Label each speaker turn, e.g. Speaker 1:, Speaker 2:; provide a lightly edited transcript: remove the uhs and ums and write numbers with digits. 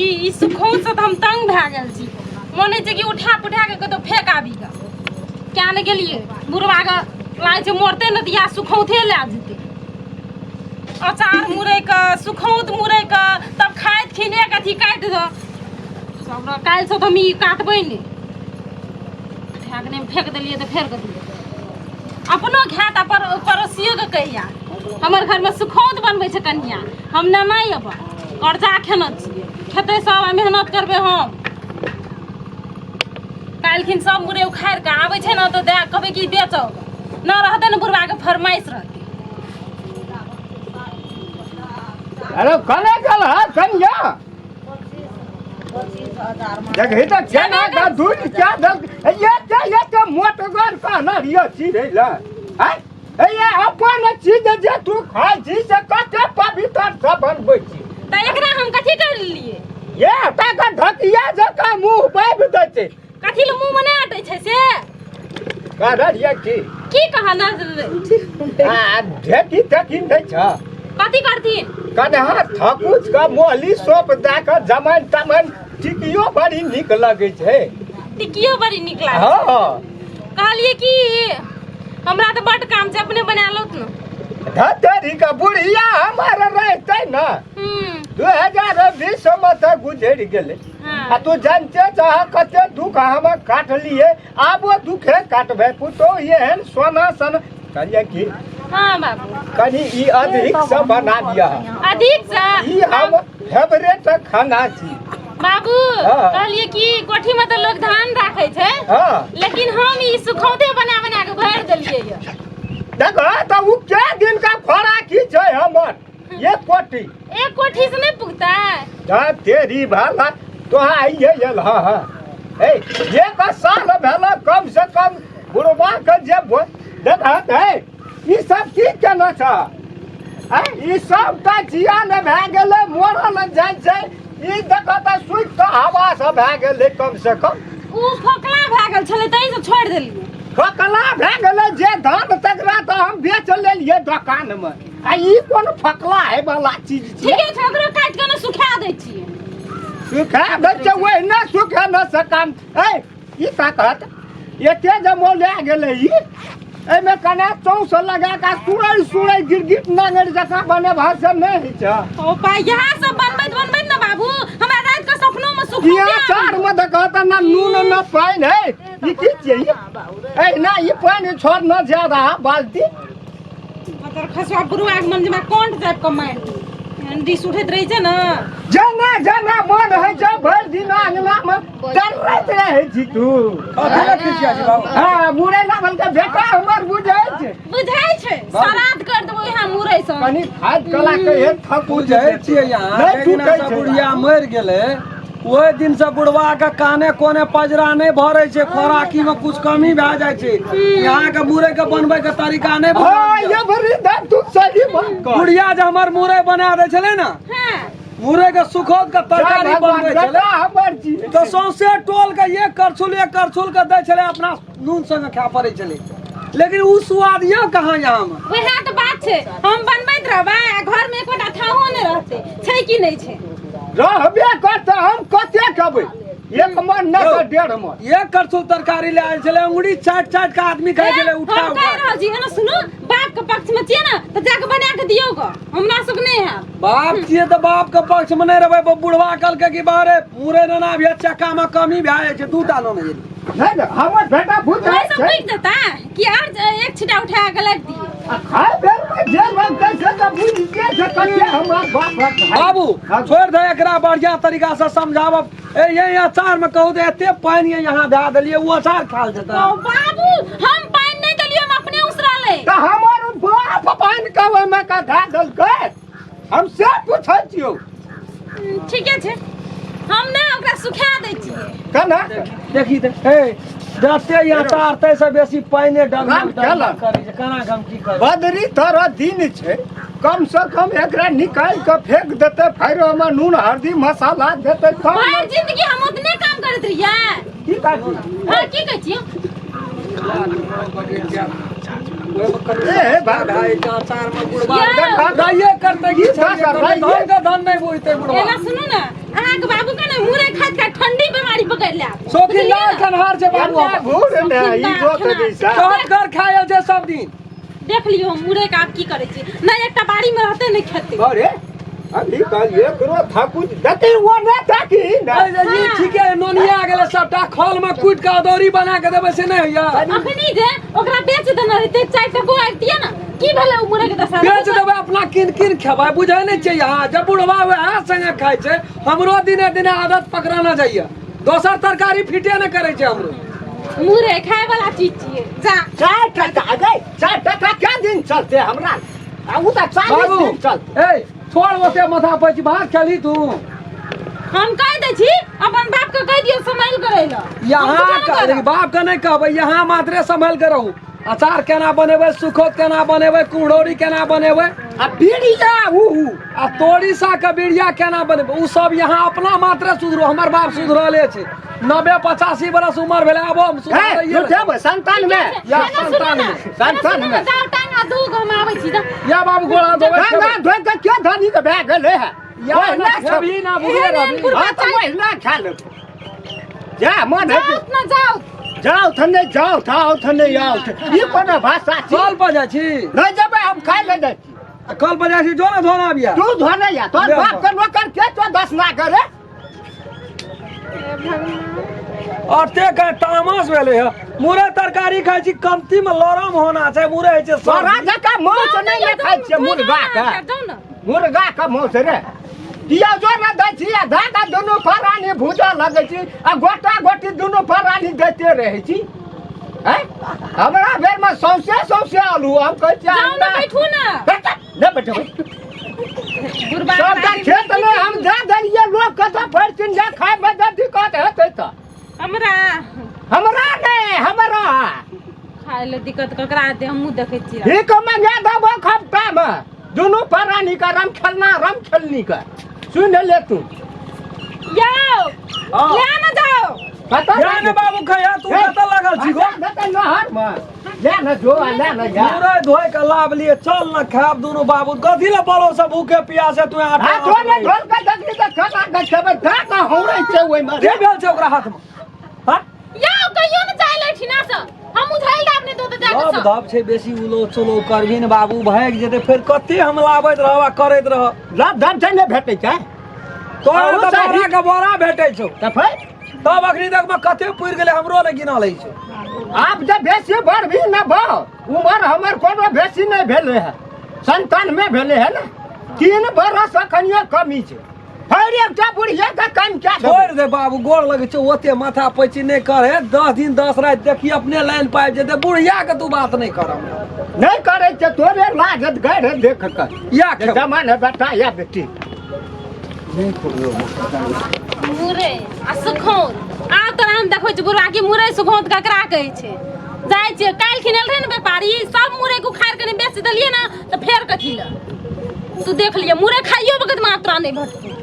Speaker 1: ई ई सुखौत से तऽ हम तंग भए गेल छी। मन होइ छै कि उठा पुठा के कतौ फेंक आबी गऽ। क्या ने गेलियै बुढ़वा के लागै छै मरतै ने तऽ इएह सुखौते लए जेतै। अचार मुरै के सुखौत मुरै के तब खाइत खिन एक अथी काटि दऽ सब काल्हिसँ तऽ हम ई काटबै नहि। फेकने फेंक देलियै तऽ फेर कथी अपनो खायत आ पड़ोसियोके कहिया हमर घरमे सुखौत बनबै छै कनिया। हम नहि अयबै कर्जा खेने छियै खेतै सब आ मेहनत करबै हम। काल्हिखिन सब मुरे उखाड़ि कऽ आबै छै ने तऽ दए कहबै कि बेचो न रहतै ने बुढ़बाके फरमाइश रहतै।
Speaker 2: अरे कने गेल है कनिया देखही तऽ केना का दूध क्या दल ये के ये के मोटगर कहना रियो छी रे ल हैं ये अपन चीज जे तू खाइ छी से कते पवित्र से बनबै छी।
Speaker 1: तऽ एकरा हम कथी कर लेलियै?
Speaker 2: ये तक ढकिया जकाँ मुँह बाबि दै छै।
Speaker 1: कथी ले मुँह मे नहि अटै छै से?
Speaker 2: कहना रियो की
Speaker 1: की कहना?
Speaker 2: आ ढेकी तेकी नहि छ।
Speaker 1: कथी करथिन?
Speaker 2: कन्हा थकुच के मोहली सौंप दए के जमाइन तमाइन टिकियो बड़ी नीक लगै छै।
Speaker 1: टिकियो बड़ी नीक लागै छै।
Speaker 2: हँ
Speaker 1: कहलियै कि हमरा तऽ बड्ड काम छै अपने बना लौत ने।
Speaker 2: धतेरी के बुढ़िया हमर रहतै ने 2020 मे तऽ गुजरि गेलै। आ तू जानते चाह कते दुख हम काटलियै आबो दुखे काटबै पुतोहु एहन सोना सन। कहलियै कि
Speaker 1: हाँ बाबू
Speaker 2: कनि ई अधिक से बना दिअ।
Speaker 1: अधिक से
Speaker 2: ई हम फेवरेट खाना छी
Speaker 1: बाबू। कहलियै कि कोठी में तऽ लोग धान राखै छै लेकिन हम ई सुखौते बना बना के भरि देलियै यऽ।
Speaker 2: देखो तऽ उ के दिन का खोराकी छै हमर एक कोठी।
Speaker 1: एक कोठी से नहीं पुगतै?
Speaker 2: ता तेरी भाला तोहा आइए गेल। हाँ हाँ ए एक साल भेल कम से कम बुढ़वा के जे देखत है ई सब की केना छ? ई सब तऽ जियान भए गेलै मरल जाइ छै। ई देखत तऽ सुति कऽ हवा सब भए गेलै कम से कम।
Speaker 1: उ फोकला भए गेल छलै तहि से छोड़ि देलियै।
Speaker 2: फकला भए गेलै जे धान तकरा तऽ हम बेच लेलियै दोकान मे। आ ई कोन फकला है वाला चीज छियै?
Speaker 1: ठीके छै ओकरो काटि कऽ ने सुखा दै छियै।
Speaker 2: सुखा दै छै ओहिना सुखा न सकाम। ए ई ताकत एते जे मौला गेलै ई एहिमे कने चौस लगा कऽ सुरै सुरै गिरगिट नांगरि जकाँ बनेबा से नहि होइ छै।
Speaker 1: ओ पाइ इएह सब बनबैत बनबैत ने बाबू हमरा राति के सपनो मे सुख
Speaker 2: किया चार मे देखऽ तऽ ना नून ना पानि है ई की छियै ई? ए ना ई पानि छोड़ न ज्यादा बाल्टी।
Speaker 1: तोर खसुआ बुढ़वा के मन जे हमरा कंठ जाब के मारि दी। एहन डिश उठैत रहै छै ने।
Speaker 2: जेना जेना मन होइ छै भरि दिन अंगना मे डरैत रहै छी तू।
Speaker 3: कथी लए खिसिया छी बाबू?
Speaker 2: हाँ मुरै लागल के बेटा हमर बुझै छै।
Speaker 1: बुझै छै श्राद्ध कर देबो यहाँ मुरै सँ।
Speaker 2: कनि खाद कला के हे थकू
Speaker 3: बुझै छियै यहाँ
Speaker 2: नहि
Speaker 3: जाहि दिना
Speaker 2: टूटै
Speaker 3: से
Speaker 2: छै।
Speaker 3: बुढ़िया मरि गेलै ओहि दिन से बुढ़वा के काने कोने पजरा नहि भरै छै खोराकी में कुछ कमी भए जाइ छै। यहाँ के मुरै के बनबै के तरीका नहि बुझल
Speaker 2: हाँ
Speaker 3: यऽ।
Speaker 2: ये भरी दे तू सही बात कह।
Speaker 3: बुढ़िया जे हमर मुरै बना दै छलै ने मुरै के सुखौत के तरकारी बनबै छलै
Speaker 2: हमर जी
Speaker 3: तऽ सौंसे टोल के एक करछुल के दै छलै अपना नून संगे खाय पड़ै छलै। लेकिन उ स्वाद यऽ कहाँ यहाँ में?
Speaker 1: वएह तऽ बात छै हम बनबैत रहबै आ घर में एकोटा थाहो नहि रहतै छै कि नहि छै?
Speaker 2: रहबे करतै हम कते खेबै एक मन नहि तऽ डेढ़ मन।
Speaker 3: एक करछुल तरकारी ले आयल छलै अंगुरी चाटि चाटि के आदमी खाइ छलै उठा
Speaker 1: हम
Speaker 3: उठा
Speaker 1: कहि रहल छी एना सुनू बाप के पक्ष में छियै ने तऽ जाके बना के दियौ गऽ हमरा सब नहि हैत।
Speaker 3: बाप छियै तऽ बाप के पक्ष में नहि रहबै। बुढ़वा कहलकै कि बारे मुरै नेना भी चक्का में कमी भए जाइ छै दूटा नेने गेली।
Speaker 2: नहि नहि हमर बेटा बुझै
Speaker 1: ओहि सब
Speaker 2: छै।
Speaker 1: बुझि जेतै कि आर एक छिटा उठा के लाबि दियै।
Speaker 2: आ खाय बेर मे जे लगतै से तऽ बुझि गेल छै कते हमर बाप खाइ।
Speaker 3: बाबू छोड़ि दे एकरा बढ़िया तरीका से समझाबब। ए ये अचार में कहू तऽ एते पानि ये यहाँ दए देलियै ओ अचार खायल जेतै।
Speaker 1: ओ बाबू हम पानि नहि देलियै हम अपने उसरलै।
Speaker 2: तऽ हमर बाप पानि के ओहिमे का धए देलकै हम से पूछै छियौ।
Speaker 1: ठीके छै हम ने ओकरा सुखा दै छियै।
Speaker 2: केना?
Speaker 3: देखी तऽ ए जते अचार तै से बेसी पानि
Speaker 2: राम
Speaker 3: डगमग
Speaker 2: केलक।
Speaker 3: करै छै केना के हम की करबै?
Speaker 2: बदरी तरह दिन छै कम से कम एकरा निकालि कऽ फेंक देतै फेर ओहिमे नून हल्दी मसाला देतै तब
Speaker 1: भरि
Speaker 2: ने।
Speaker 1: जिंदगी हम ओतने काम करैत रहियै।
Speaker 2: की काटी?
Speaker 1: हाँ की कहै छियै?
Speaker 2: ए बाबा
Speaker 3: राइये करतै की
Speaker 2: की करतै?
Speaker 3: धन के धन नहि बुझतै बुढ़वा।
Speaker 1: एना सुनू ने अहाँके बाबू के ने मुरै खाइत खाइत ठंडी बीमारी पकड़ि लेब।
Speaker 3: शौकीनदार खनहार छै बाबू
Speaker 2: एन्ने
Speaker 3: हमर।
Speaker 2: घूर ने ई जोत दिशा।
Speaker 3: चहट कर खायल छै सब दिन।
Speaker 1: देख लियौ हम मुरै के आब की करै छी। नहि एकटा बाड़ी में रहतै, नहि खेतै।
Speaker 2: अरे अभी कल एकरो थकुच देते वो ने ताकी ने।
Speaker 3: अरे जे ई ठीके है, नोनिया गेलै सबटा खल में कूटि के अदौरी बना के देबै से नहि होइया।
Speaker 1: अखनी जे ओकरा बेच देने रहितै, 4 टको आबितियै ने। की भेलै ओ मुरै के दशा?
Speaker 3: बेच देबै, अपना कीन कीन खेबै, बुझै नहि छियै अहाँ? जब बुढ़वा वएह संगे खाइ छै, हमरो दिने दिने आदत पकड़ाना जाइया, दोसर तरकारी फिटे नहि करै छै हमरो।
Speaker 1: मुरै खाय वाला चीज छियै जा।
Speaker 2: 4 टका गई, 4 टका क्या दिन चलते हमरा? आ उ तऽ 40
Speaker 3: बाबू
Speaker 2: दिन चलते।
Speaker 3: ए छोड़ ओते माथा पैची, भात खेली तू?
Speaker 1: हम कहि दै छी, अपन बाप के कहि दियौ सम्हालि करै लए। हम
Speaker 3: यहाँ
Speaker 1: कुछो नहि करब।
Speaker 3: बाप के नहि कहबै, यहाँ मात्रे सम्हालि के रहू। अचार केना बनेबै, सुखौत केना बनेबै, कुम्हरौरी केना बनेबै
Speaker 2: आ बीड़िया ऊ ऊ
Speaker 3: आ तोरी साग के बिरिया केना बनेबै, उ सब यहाँ अपना मात्रे सुधरू। हमर बाप सुधरले छै, 90 85 बरस उमर भेलै, आबो हम
Speaker 2: हे
Speaker 3: सुधरैये।
Speaker 2: झूठे संतान में।
Speaker 3: या
Speaker 1: एना सुनू
Speaker 3: संतान
Speaker 1: ने,
Speaker 3: में।
Speaker 1: एना
Speaker 2: संतान
Speaker 1: सुनू ने,
Speaker 2: में।
Speaker 1: जाउ टांग आ दूगो, हम आबै छी जा।
Speaker 3: या बाबू, गोड़ा धोबै।
Speaker 2: गंगा धोइ के के धनी के भए गेलै है?
Speaker 3: या
Speaker 2: ओहिना
Speaker 3: ना खेबही ना भूखे
Speaker 1: एहन एहन
Speaker 3: रहबही।
Speaker 1: बुढ़बा।
Speaker 2: हाँ तऽ ओहिना खा लेबै, जा मन है।
Speaker 1: जाउ ना जाउ।
Speaker 2: जाउ थने जाउ था, आओ थने आओ थ। ई कोनो भाषा छी?
Speaker 3: कल पर जाइ छी।
Speaker 2: नहि जेबै हम, खाइ ले जाइ छी।
Speaker 3: आ कल पर जाइ छी, जो ना धोना बिया।
Speaker 2: तू धोने या तोहर
Speaker 3: ले।
Speaker 2: बाप के नौकर के तो दस ना करे।
Speaker 3: अते के तामस भेलै है, मुरै तरकारी खाइ छी, कमती में लरम होना छै, मुरै होइ छै सब।
Speaker 2: तोरा जकाँ मांस
Speaker 1: जाउ
Speaker 2: नहि
Speaker 1: ने,
Speaker 2: ने खाइ छियै मुर्गा के।
Speaker 1: जाउ ने।
Speaker 2: मुर्गा के मांस रे पियाजो ने दै छी आ धागा दुनू फरानी भूजऽ लगै छी आ गोटा गोटी दुनू फरानी दैते रहै छी। हैं? हमरा बेरमे सौंसे सौंसे आलू, हम कहै छियै
Speaker 1: जाउ ने।
Speaker 2: अंडा।
Speaker 1: बैठू ने।
Speaker 2: बैठ, नहि बैठबै।
Speaker 1: बुढ़बा
Speaker 2: सबटा खेत मे हम दए देलियै लोक के, तऽ भरि दिन जे खायमे जे दिक्कत हेतै तऽ
Speaker 1: हमरा
Speaker 2: हमरा नहि, हमरा
Speaker 1: खाय लए दिक्कत ककरा हेतै? हमहूँ देखै छियै।
Speaker 2: भीख मंगा देबो खपटामे दुनू प्राणी के, रम खेलना रम खेलनी के सुन ले तू।
Speaker 1: यौ।
Speaker 3: हाँ।
Speaker 1: ले ने जाओ।
Speaker 2: कतऽ?
Speaker 3: या ने बाबू खैया, तू कतऽ लागल छी गो?
Speaker 2: देतै नहरमे, ले ने जो आ ले ने जा।
Speaker 3: मुरै धोइ के लाभ लिए, चल न खायब दुनू बाबू। कथी ले बोलो सब भूखे प्यासे तू आटा?
Speaker 2: हाथ ने ढोल के देखली तऽ खाना के खेबै, धाका हौरै छै ओहिमे।
Speaker 3: के भेल छै ओकरा हाथ में? हाँ?
Speaker 1: यौ, कहियो ने जाय लठिना से हम उझाइल दाब ने दो तऽ जाके
Speaker 3: दब
Speaker 1: सब।
Speaker 3: दब छै बेसी, उलो चलो करबही ने बाबू, भागि जेतै फेर। कते हम लाबैत रहब आ करैत रहब।
Speaker 2: लभ धब छै, नहि भेटै छै।
Speaker 3: तोरा
Speaker 2: आरो
Speaker 3: तऽ
Speaker 2: चाही।
Speaker 3: बोरा के बोरा भेटै छौ।
Speaker 2: तऽ फेर
Speaker 3: तब अखनी तक में कते पुरि गेलै, हमरो ने गिनल होइ छै।
Speaker 2: आब जे बेसी बढ़बी न भऽ, उमर हमर कोनो बेसी नहि भेलै है, संतानमे भेलै है ने, 3 बरस अखनियो कमी छै, फेर एकटा बुढ़िया के कम क्या देबै?
Speaker 3: छोड़ि दे बाबू, गोर लगै छै, ओते माथा पैची नहि करे। 10 दिन 10 राति देखी, अपने लाइन पाबि जेतै। बुढ़िया के तू बात नहि कर हमरा।
Speaker 2: नहि करै छै, तोरे लागत गढ़ देख कऽ
Speaker 3: या
Speaker 2: जे
Speaker 3: खेबै।
Speaker 2: जमान है बेटा या बेटी।
Speaker 1: मुरै आ सुखौत आब तोरा हम देखबै छी बुढ़वा की मुरै सुखौत ककरा कहै छै। जाइ छियै, काल्हि खिन एल रहै ने व्यापारी, सब मुरै के उखाड़ि कऽ बेच देलियै ने, तऽ फेर कथी लए? तू देख लिअ, मुरै खाइयो वक्त मात्रा नहि भेटतै।